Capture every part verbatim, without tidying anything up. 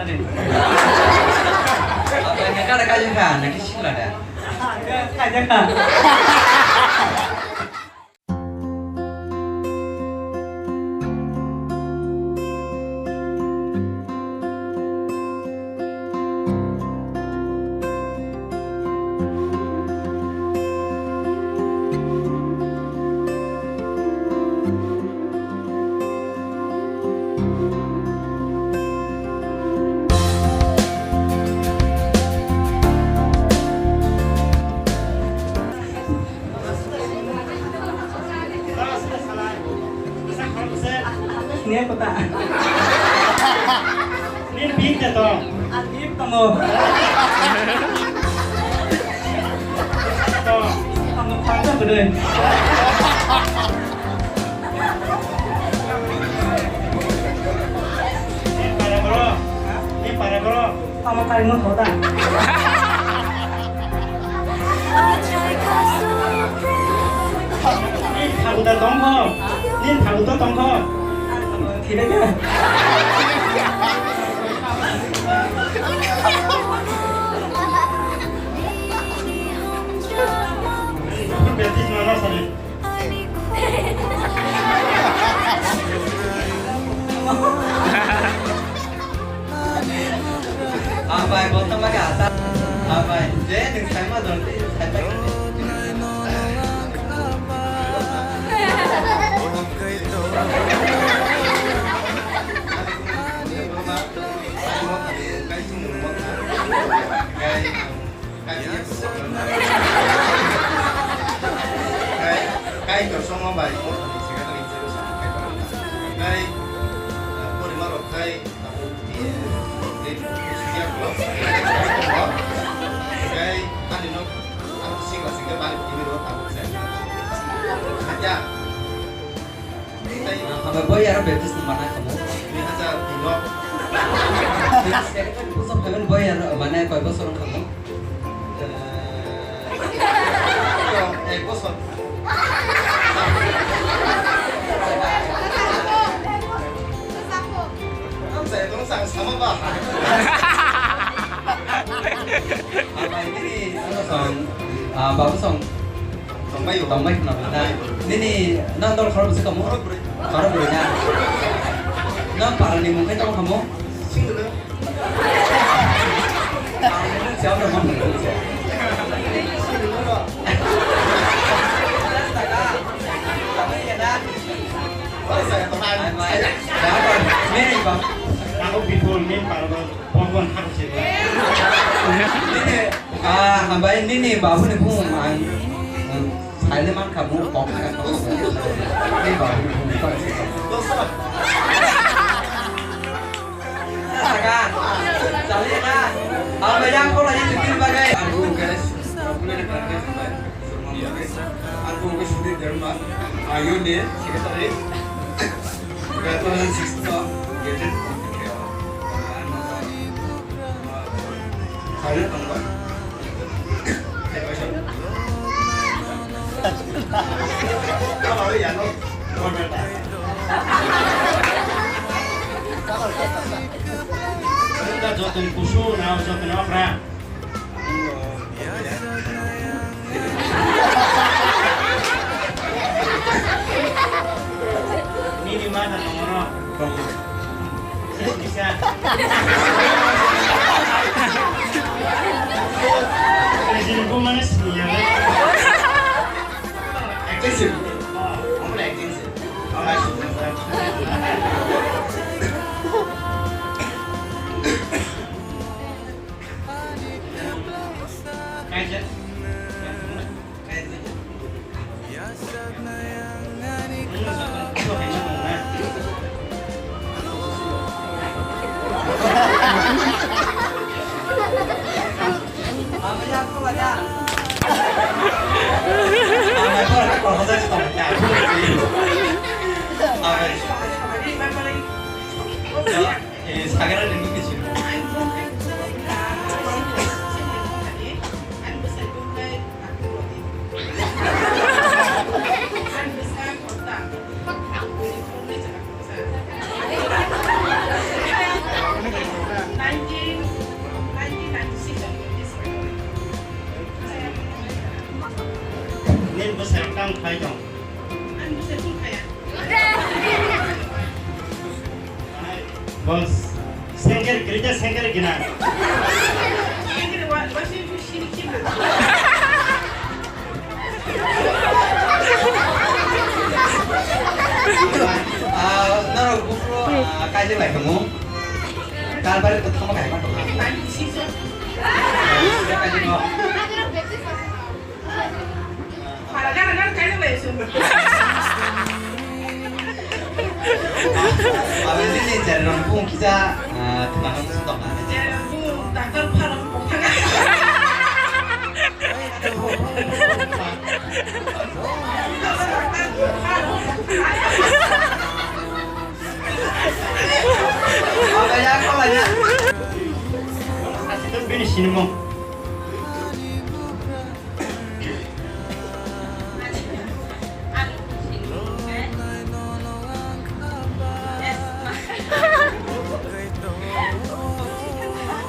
Apa yang kada kaya kah? Nak isi lah dah. Kaya kah? Sini aku tak. Ini big dah tong. Big tong. Tong. Tong kau tak boleh. Ini pada bro. Ini pada bro. Tamo kainwi tho da. Nini thakuda tongkho. Nini thakuda tongkho. Thilai khe. Baptisma no sani. Abai, bottom lagi atas. Abai, je nung saima dong, saima. Kai, kai kosom bai, kai, kai, porima rok kai, tabuk, kai, ani nok, ani sikla sikla bari, porima rok tabuk sai. Ya. Abo boy aro baptism mana kamu? Dui hajar dui no. Pusok heaven boy aro mana koi bosor kamu? Eh, ek bosor. Ang saya tong sang sama ba. Apa ini nih? Ano song? Ah, babu song. Tongbai o. Tongbai khna ba na. Tongbai o. Nini nang dol khorok bwswk kamo? Khorok bwrwi. Khorok bwrwi na. Nang parani mung khe tamo kamo? Singla. Parani mung se abo mung se. Singla. Oi, saya teman. Hai, hai. Saya apa? Nini, Bang. Aku Bipul, nini Parabang. Bongkon hak se. Nini, ah, hambai nini babu ni bung ang, ang saile man kha bung kok kha kha. Nini babu ni bung kok kha. Saka, chale na. Hambai yang kok lagi chukir bagai. Aduh, guys. Aku ke Sudhir Dharma, ayo de, secretary. Two thousand six to gated. Kaya tongba. Apa ya no? Kita jotun kusu, nau jotun okra. Nini mana nomoro? Bisa. Sini ko mana sini ya? Acting sih. Oh, kamu acting sih. Oh, acting. Eh, sagara ni mungkin sih. Boss, sengker krita sengker gina. Sengker wa, wa sini sini sini. Ah, norok buphuru, ah, kaijak lai tongo. Kalbari to thangma kaima tongo. Kaijak no. Abang ini nih jari rong pung kita, eh, tunangan stok. Jari rong pung, takar parang pung. Apa ya, apa ya? Kasih tuh finish ini mau.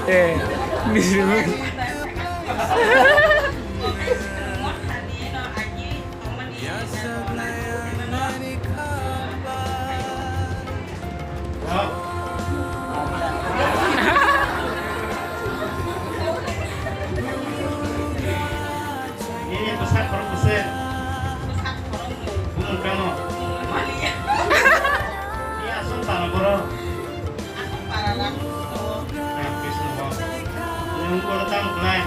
Eh, bising. Nini bwsak khorok bwswk? Bumung tamo? Ni aswk tamo borok? Ram Krishna bo. Nwng borok tamo khlai?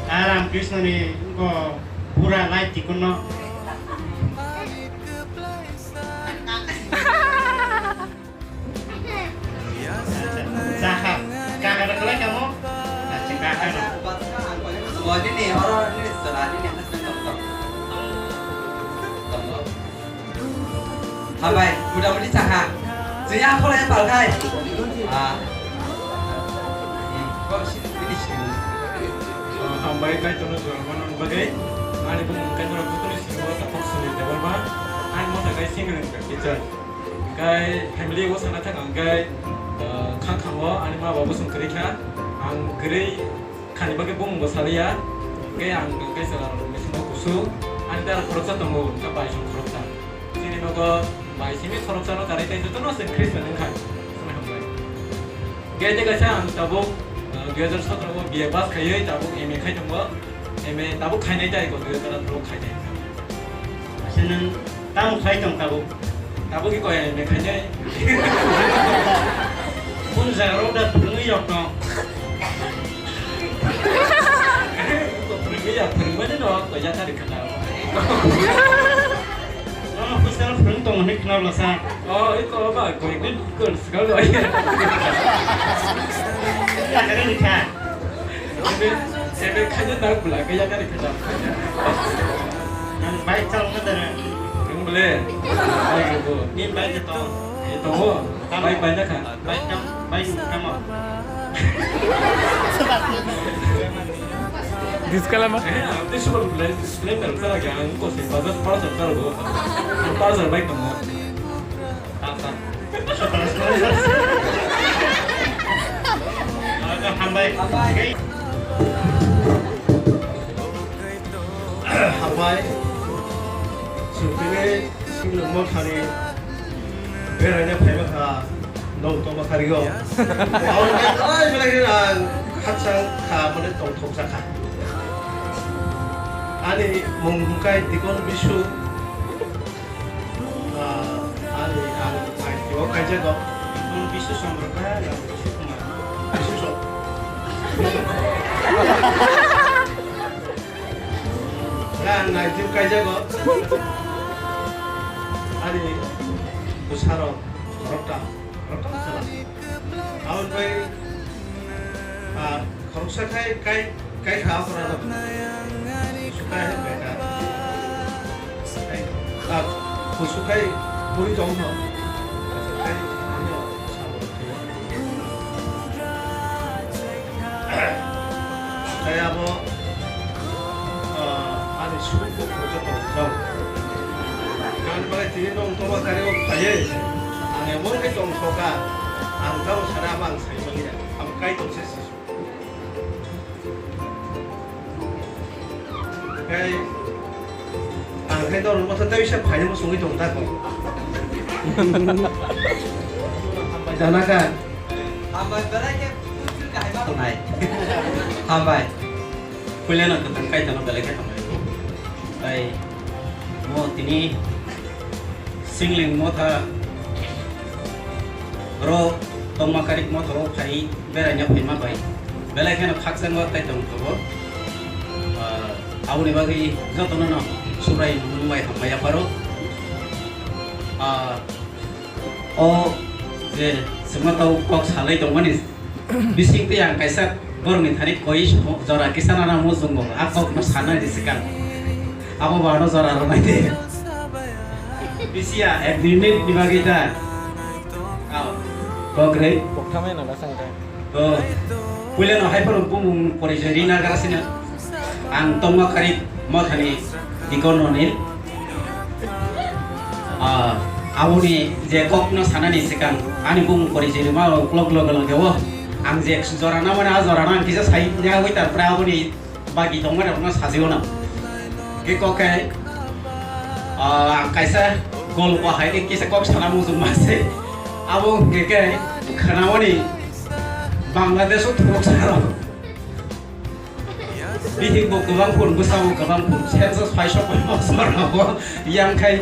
Ah, Ram Krishna ni wngkha bura lai tikunno. Saha, kaka da kalai kamu? Acha kaka no. Wah, ini nih, horor ini, setelah ini nih, tonton. Tonton. Hambai, mudah-mudahan saha. Sini aku yang palkai. Ah. Hmm, kok sini, ini sini. Hambai, kai tono jual mana bagai. Ani bumung kai tono putri sini, wah, tak sini, dewa ma. Ani mota kai sini, teacher. Hingkai family o sana thang ang hingkai, eh, khang khango ani ma baba bosong kwrwi kha. Ang kwrwi khani bagwi bumung bo saliya. Hingkai ang hingkai chwla rok bisingo kusu. Ani dara khoroksa tongo, hingka bai song khoroksa. Chini nogo bai simi khoroksa no karai tai jotono se Christian wngkha. Hingkai je kaisa ang tabuk, eh, dui hajar sotro o B A pass khaiwi tabuk M A khai tongo. M A tabuk khainai tai ko dui hajar atharo khainai. Asa nwng tamo khai tong tabuk? Tabuk ki koi M A khainai. Kun jaga rok da phwrwngwi yok no. Ko phwrwngwi ya phwrwngmani no ko ya tari khata. Nono hostel phwrwng tong hwnwi khna bwlasa. Oh, iko ba koi din kun skal do. Ya kare ni kha. Ebe, ebe khaina nang bwla, kaya gari khaja. Nang bike chalokna dara? Nang bwle? Bike rwgo. Ni bike tong? Eh, tongo. Bike baina kha. Bike kam, bike kam. Diskalama? Eh, ang tei super bwle, Splendor chara kha, ang ko se Bajaj Pulsar chara bo. Ang Pulsar bike tongo. Hambai. Hambai. Sutini singlungmo thani beraina phaiba kha, nong tongma kha rio. Aboni belai belai ang khachang kha, mane tongthok jakha. Ani mung hwnkhe Dikon Bisu. Ah, ani, ang, ang tio kaijago. Nwng Bisu Chandra ba, na Bisu Kumar? Bisu Chandra. Ang nai tio kaijago. Ani bwsarok, rokta, rokta bwsarok. Aboni bai, ah, khoroksa khai, kai, kai kha aphuru no. Sukai hai bai kha. Kai, ah, sukai buri tong kha. Kai, ano, sabo. Kai abo, ah, ani suku ko khoroksa tong kha. Kan bai tini nong toma kari o phaiye. Ang emon kai tong soka. Ang tamo sana abang sai manya. Am kai tong se. Kai, ang khai norok masa tei bisa phaina mo songwi tong ta ko. Janaka. Hambai, belai khe fulfill kahai ma tongnai. Hambai. Puilano kwthang kaitano belai khe tongnai. Tai mo tini Singling motha ro tongma karik motha ro phai beraina phaima bai. Belai kheno khakchangma tai tong thogo. Ah, aboni bagwi jotono no Subrai nwng bai hambai yapharo. Ah, O je chwngno tau kok salai tongmani bisingtwi ang kaisa borokni thani koi jora kisa nana muchungo, a kokno sanani swkang abo ba ano jora rwnai de. Bisi ya ek dui minute ni bagwi ta. Ao. Kok rei. Kokthamai nana sangkha. To, puilano hai phano bumung porichoi rina grasina. Ang tongma karwi mothani Dikon Ronil. Ah, aboni je kokno sanani swkang ani bumung porichoi rima uklok loge loge o. Ang je jora namani a jora no ang kisa sai nyawi tarpore aboni bagi tongmani rokno sajio na. Ke kok khe, ah, ang kaisa golpo hai khe kisa kok sana muchung ma se. Abo hwnkhe khe khwnamani Bangladesh o thuruk saro. Bihik bo kwbang phun, bwsa bo kwbang phun, census phai sok bai bosor rok yang khai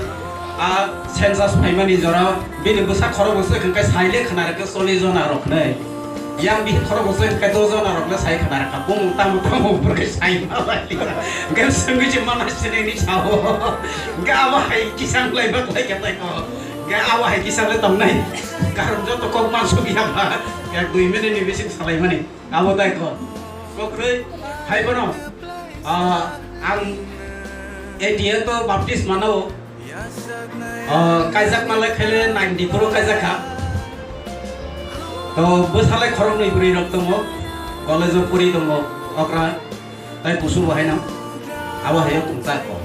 a census phaimani jora bini bwsa khorok bwsa hwnkhe saile khna rwkhe chollish jona rok nai. Yang bihik khorok bwsa hwnkhe dos jona rok le sai khna rwkha. Bumung tamo tamo bwrwi sai ma lai. Hwnkhe swngwi se mana sinini sao. Hwnkhe abo hai kisang lai bak lai khe tai ko. Hwnkhe abo hai kisang le tongnai. Karon joto kok mansuk ya ba. Ek dui minute ni bising salaimani. Abo tai ko. Kokroi hai bono. Ah, ang A T A to baptisma no. Ah, kaijak malai khaile ninety-four o kaijak kha. To bwsalai khoroknwi bwrwi rok tongo. College o puri tongo. Okra. Tai kusu bo hai nang. Abo hai o tong ta ko.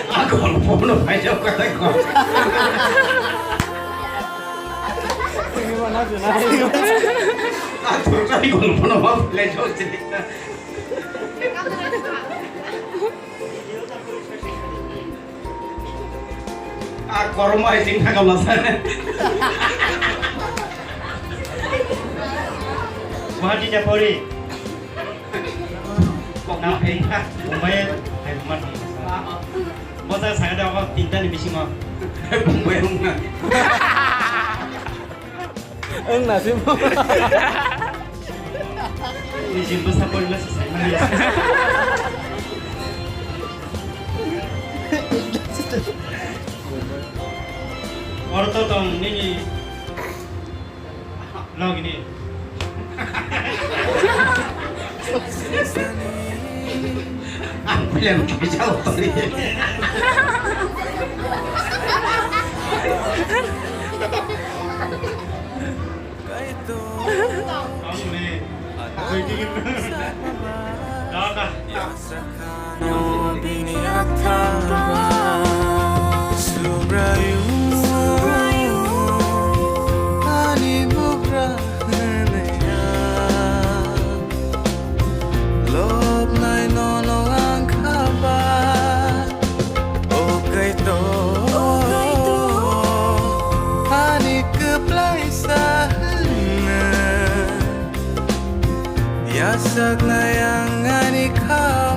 A golpo no paijak kha tai ko. A thurkai golpo no ma paijak kha. A kormo hai sing thangkam lasa. Guwahati japori. Kok na phai. Mumbai hai bumat. Mosa sagada apa tinta ni bisingo. Mumbai hung na. Wng na simo. Nijin bwsa porima se saimani. Oro to tong nini logini. Ang pilihan kisa utari. Bini athang ba Subraiyung ani bugra hwnwi ang lobnai nono ang kha ba. O Kaitor, ani kwplaisa hwnwi yachaknai ang ani kha.